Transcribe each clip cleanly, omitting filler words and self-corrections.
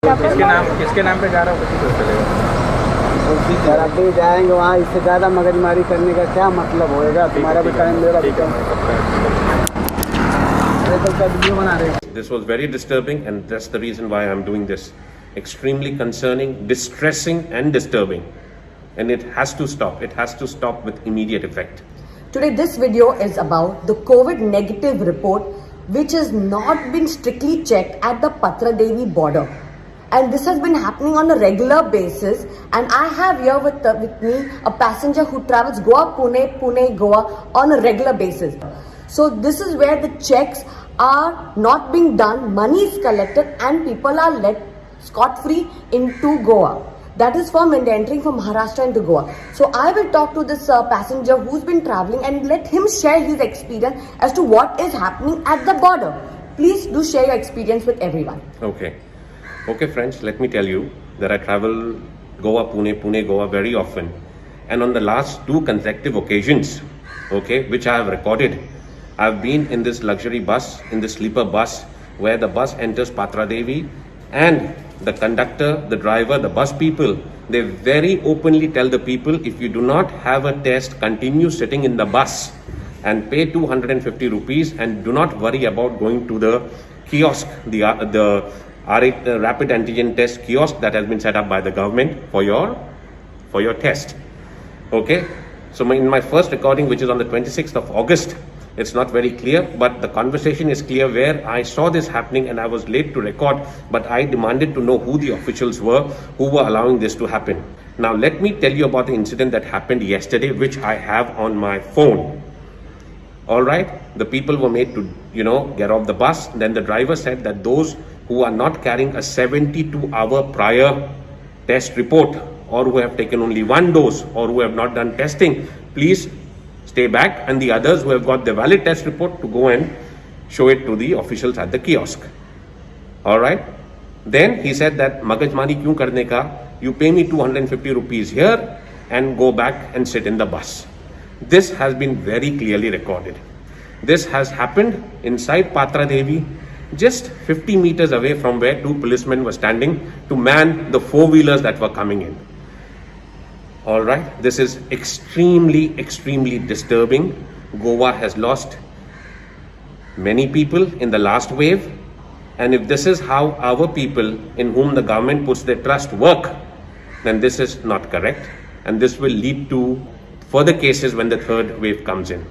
किसके नाम पे जा रहा हो पता चलेगा। सर अभी जाएंगे वहाँ, इससे ज़्यादा मगजमारी करने का क्या मतलब होएगा? तुम्हारा भी टाइम मेरा भी टाइम। अरे तो क्या वीडियो बना रहे? This was very disturbing, and that's the reason why I'm doing this. Extremely concerning, distressing and disturbing. And it has to stop. It has to stop with immediate effect. Today this video is about the COVID negative report which has not been strictly checked at the Patradevi border. And this has been happening on a regular basis, and I have here with me a passenger who travels Goa, Pune, Pune, Goa on a regular basis. So this is where the checks are not being done, money is collected and people are let scot-free into Goa. That is from when they're entering from Maharashtra into Goa. So I will talk to this passenger who's been traveling and let him share his experience as to what is happening at the border. Please do share your experience with everyone. Okay. Okay friends, let me tell you that I travel Goa, Pune, Pune, Goa very often. And on the last two consecutive occasions, okay, which I have recorded, I've been in this luxury bus, in the sleeper bus, where the bus enters Patradevi, and the conductor, the driver, the bus people, they very openly tell the people, if you do not have a test, continue sitting in the bus and pay 250 rupees and do not worry about going to the kiosk, the rapid antigen test kiosk that has been set up by the government for your test. Okay, so in my first recording, which is on the 26th of August, it's not very clear, but the conversation is clear where I saw this happening and I was late to record, but I demanded to know who the officials were who were allowing this to happen. Now, let me tell you about the incident that happened yesterday, which I have on my phone. All right, the people were made to, get off the bus. Then the driver said that those who are not carrying a 72-hour prior test report, or who have taken only one dose, or who have not done testing, please stay back, and the others who have got the valid test report to go and show it to the officials at the kiosk. All right. Then he said that magajmari kyun karne ka? You pay me 250 rupees here and go back and sit in the bus. This has been very clearly recorded. This has happened inside Patradevi, just 50 meters away from where two policemen were standing to man the four-wheelers that were coming in. All right, this is extremely, extremely disturbing. Goa has lost many people in the last wave. And if this is how our people in whom the government puts their trust work, then this is not correct. And this will lead to further cases when the third wave comes in.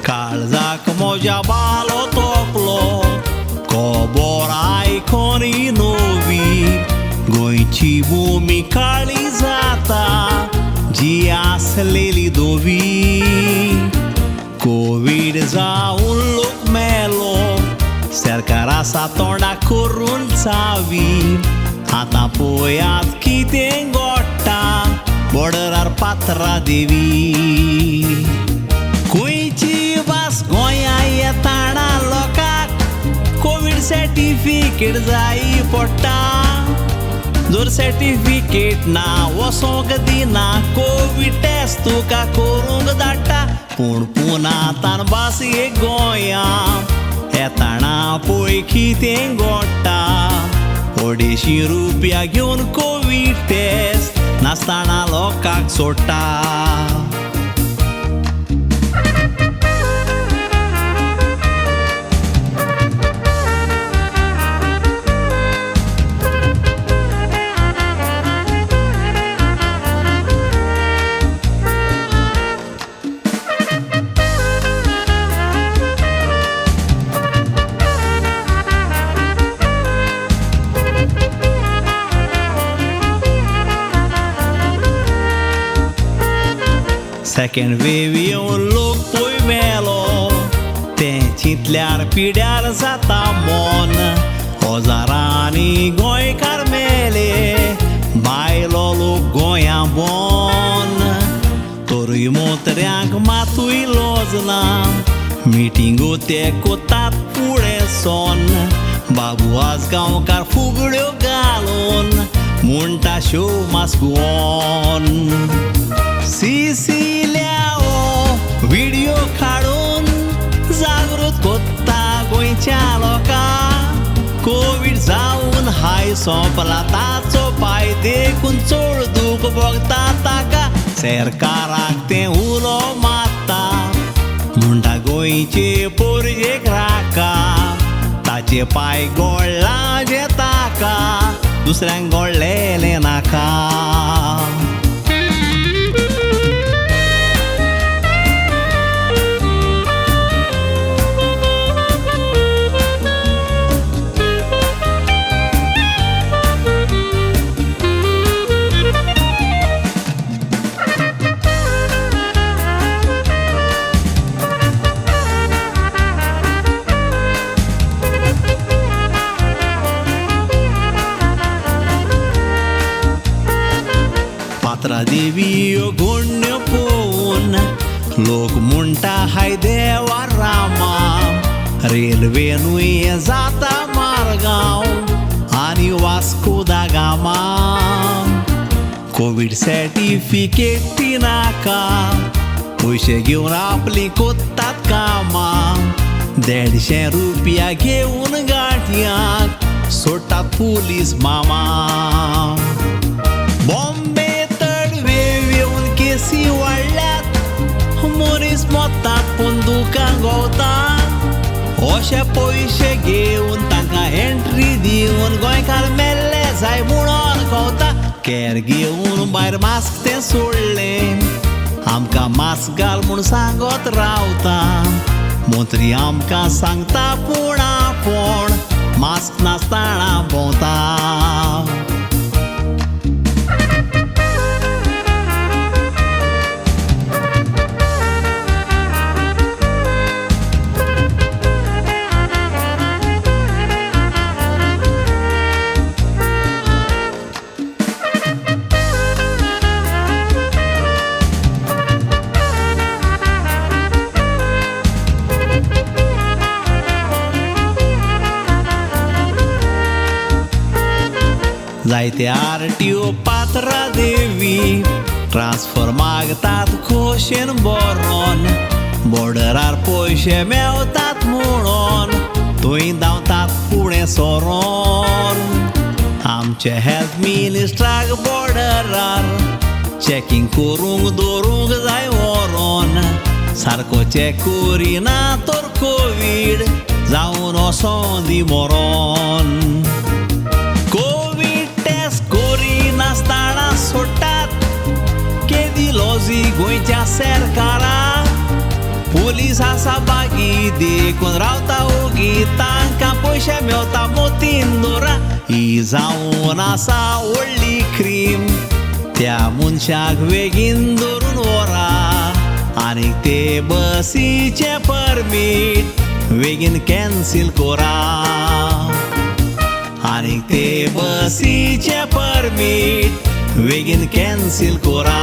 काळजाक म्हज्या बालो तोपलो खबर आयकोनी नवी गोंयची भूमी काळी जाता जी आसलेली धवी कोवीड जावन लोक मेलो सरकार आसा तोंडाक करून चावी आतां पळयात कितें घडटा बॉर्डरार पात्रादेवी खंयची बस गोंया येताना लोकांक कोवीड सर्टिफिकेट जाय पडटा जर सर्टिफिकेट ना वचोंक दिना कोवीड टेस्ट तुका करूंक धाडटा पूण पुनातान बस एक गोंया येताना पळय कितें घडटा 250 रुपया घेवन कोवीड टेस्ट नासतना लोकांक सोडटा. सेकेंड वेव येवन लोक पळय चितल्यार पिड्यार जाता मन. हजारांनी गोंयकार मेले बायलो लोक गोंया बोन. तरूय मोत्र्यांक मातूय लजना मिटिंगो ते कोतात फुडें सोन. बाबू आज गांवकार फुगड्यो घालून म्हणटा show mask on. Cecilia video काडून जागृत कोत्ता गोंयच्या लोकांक. कोवीड जावन हाय सोंपला ताचो पाय देखून चड दूख भोगता ताका. सरकाराक तें उलो मारता म्हणटा गोंयचे पोरजेक राका. ताचे पाय गोळ्ळा जे ताका दुसऱ्यांक गोळ्ळेलें नाका. देवी गुण्य पोवन लोक म्हणटा हाय देवा रामा. रेल्वेनूय जाता मारगांव आनी वास्को दा गामा. कोवीड सर्टिफिकेट ती नाका पयशे घेवन आपली कोत्तात कामां. 150 रुपया घेवन गांठयांक सोडटात पुलीस मामा. बॉम्बे केसी वाडल्यात मनीस मोतात पूण दुकां गोवता. अशे पयशे घेवन तांकां एंट्री दिवन गोंयकार मेल्ले जाय म्हणून कोवता. केर घेवन भायर मास्क तें सोडलें आमकां मास्क घाल म्हूण सांगत रावता. मंत्री आमकां सांगता पूण आपूण मास्क नासतना भोंवता. जायते आरटीओ पात्रा देवी ट्रान्सफर मागतात खोशेन बरोन. बॉर्डरार पयशे मेवतात म्हणून थंय धांवतात फुडें सरोन. आमचे हेल्थ मिनिस्ट्राक बॉर्डरार चॅकींग करूंक दवरूंक जाय व्हरोन. सारको चॅक करिना तर कोवीड जावन वचों दी मरोन. करिनासतना सोडटात केदी लॉजी गोंयच्या सरकाराक. पुलीस आसा बागी देखून रावता ओगी तांकां पयशे मेवता मोतीन दोरा. ही जावन आसा व्हडली क्रीम त्या मनशाक बेगीन धरून व्हरा. आनी ते बसीचें परमीट बेगीन कॅन्सील करा. आनी ते बसीचें परमीट बेगीन कॅन्सील करा.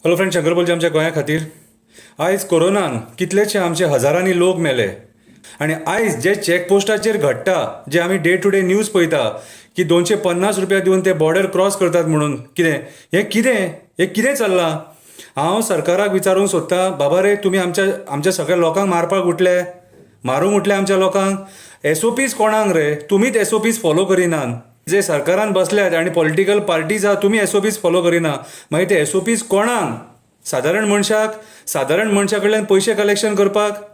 हॅलो फ्रेंड, शंकर बोलचे आमच्या गोंया खातीर. आयज कोरोनान कितलेशे आमचे हजारांनी लोक मेले आनी आयज जे चॅकपोस्टाचेर घडटा, जे आमी डे टू डे न्यूज पळयता की 250 रुपया दिवन ते बॉर्डर क्रॉस करतात म्हणून कितें हें, कितें हें कितें चल्लां? हांव सरकाराक विचारूंक सोदतां, बाबा रे तुमी आमच्या आमच्या सगळ्या लोकांक मारपाक उठले, मारूंक उठले आमच्या लोकांक. एसओपीज कोणाक रे? तुमीच एसओपीज फॉलो करिनात. जे सरकारान बसल्यात आनी पॉलिटिकल पार्टीज आहा, तुमी एसओपीज फॉलो करिना. मागीर ते एसओपीज कोणाक? सादारण मनशाक, सादारण मनशा कडल्यान पयशे कलेक्शन करपाक.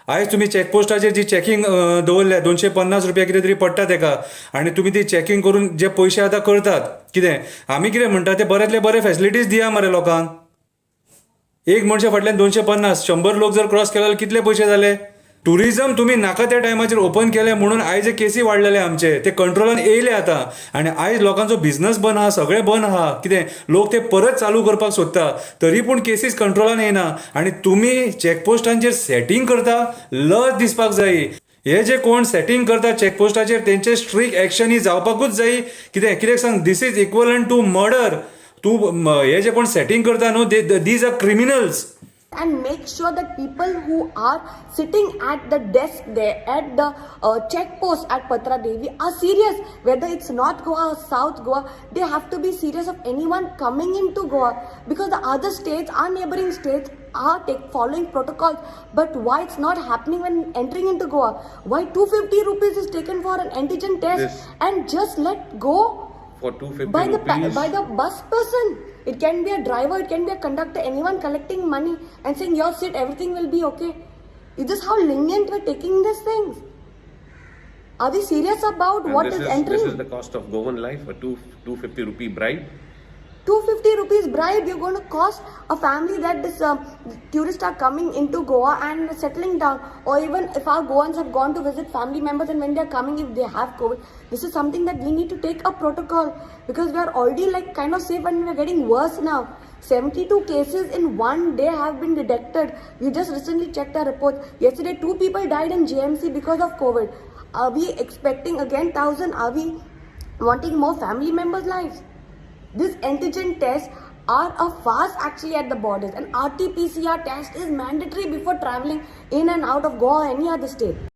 आयज तुमी चॅकपोस्टाचेर जी चॅकींग दवरल्या 250 रुपया कितें तरी पडटा तेका, आनी तुमी ती चॅकींग करून जे पयशे आतां करतात कितें, आमी कितें म्हणटा ते बऱ्यांतले बरे फॅसिलिटीज दिया मरे लोकांक. एक मनशा फाटल्यान 250, 100 लोक जर क्रॉस केले जाल्यार कितले पयशे जाले? टुरिजम तुमी नाका त्या टायमाचेर ओपन केलें म्हणून आयज केसी वाडलेले आमचे, ते कंट्रोलान येयले आतां. आनी आयज लोकांचो बिझनस बंद आहा, सगळें बंद आहा. कितें लोक ते परत चालू करपाक सोदता, तरी पूण केसीस कंट्रोलान येयना आनी तुमी चॅकपोस्टांचेर सेटींग करता. लज दिसपाक जायी. हे जे कोण सेटींग करता चॅकपोस्टाचेर, तेंचे स्ट्रीक एक्शन ही जावपाकूच जायी. कितें कित्याक सांग, this is equivalent to murder. तूं हे जे कोण सेटींग करता न्हू, these are criminals. And make sure that people who are sitting at the desk there at the check post at Patra Devi are serious. Whether it's North Goa or South Goa, they have to be serious of anyone coming into Goa, because the other states, our neighboring states, are following protocols. But why it's not happening when entering into Goa? Why 250 rupees is taken for an antigen test and just let go For 250 by the rupees. By the bus person? It can be a driver, it can be a conductor, anyone collecting money and saying, "Your sit, everything will be okay." Is this how lenient we're taking these things? Are we serious about And what this is is, entering? This is the cost of Goan life, a 250 rupee bribe. 250 rupees bribe you're going to cost a family that this tourists are coming into Goa and settling down, or even if our Goans have gone to visit family members and when they are coming, if they have COVID, this is something that we need to take a protocol, because we are already like kind of safe and we are getting worse now. 72 cases in one day have been detected. We just recently checked our reports. Yesterday, two people died in JMC because of COVID. Are we expecting again 1000? Are we wanting more family members' lives? This antigen tests are a fast actually at the borders, and RT-PCR test is mandatory before traveling in and out of Goa or any other state.